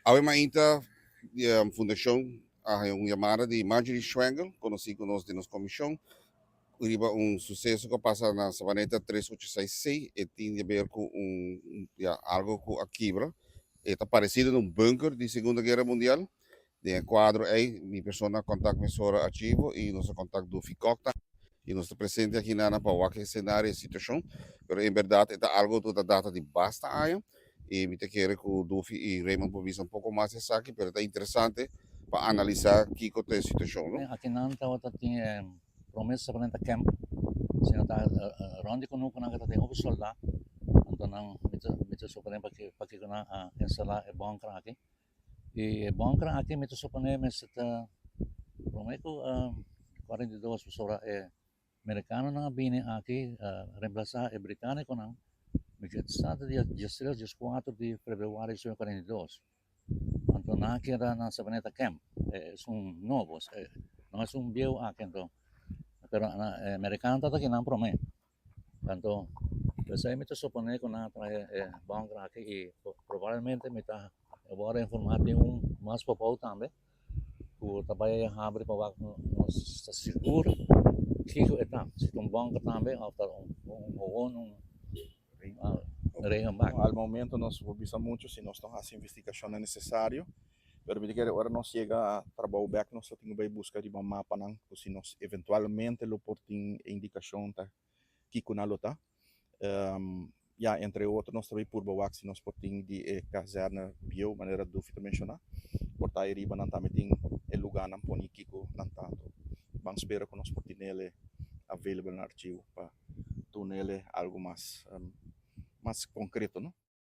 Awe mainta Fundashon a haña un yamada di Marjorie Schwengel, konosí ku nos den nos komishon, riba un suseso ku a pasa na Sabaneta tres ocho seis C. E tin di aber ku un ya algo ku a kibra. E ta paresido na un bunker di Segunda Guera Mundial. Den e kuadro ei mi persona a kontak mesora Archivo i nos a kontak Dufi Kok tambe i nos ta presente aki nana pa wak e esenario e situashon. Pero en bèrdat e ta algo ku ta data di basta aña i mi ta kere ku Dufi i Raymond por bisa un poko mas esaki pero ta interesante pa analisá kiko ta e situashon no. Aki nan tabata tin e prome Sabaneta Camp sino ta rond di kunukunan ku ta tin hopi soldá anto nan mi ta suponé pakiko nan a instalá e bunker aki. E bunker aki mi ta suponé mester ta promé ku 42 pasobra e merikanonan a bini aki remplasá e británikonan mi ke sa ta dia diestres dieskuater di febrüari di 42 anto nan a keda na Sabaneta Camp esun nobo no esun bieu aki anto pero e merikano tabata aki nan promé. Anto, p'esei mi ta suponé ku nan a trahe e bunker aki i probablemente mi ta wòrdu informá tin un mas pòpou tambe ku ta bai habri pa wak nos ta sigur kiko e ta, si ta un bunker tambe òf ta un gewoon un regenbak. Al momento nos por bisa mucho si nos no hasi investigashonnan nesesario, pero mi ta kere ora nos yega trabou bek nos ta tin ku bai buska riba mapanan ku si nos eventualmente lo por tin e indikashon ta kiko nan lo ta. Ya entre otro nos ta bai purba wak si nos por tin di e kazerne bieu manera Dufi ta menshoná. Por ta ei riba nan tambe tin e lugánan poni kiko nan ta. Anto ban spera ku nos por tinele available na archivo pa tunele algo mas mas konkreto no.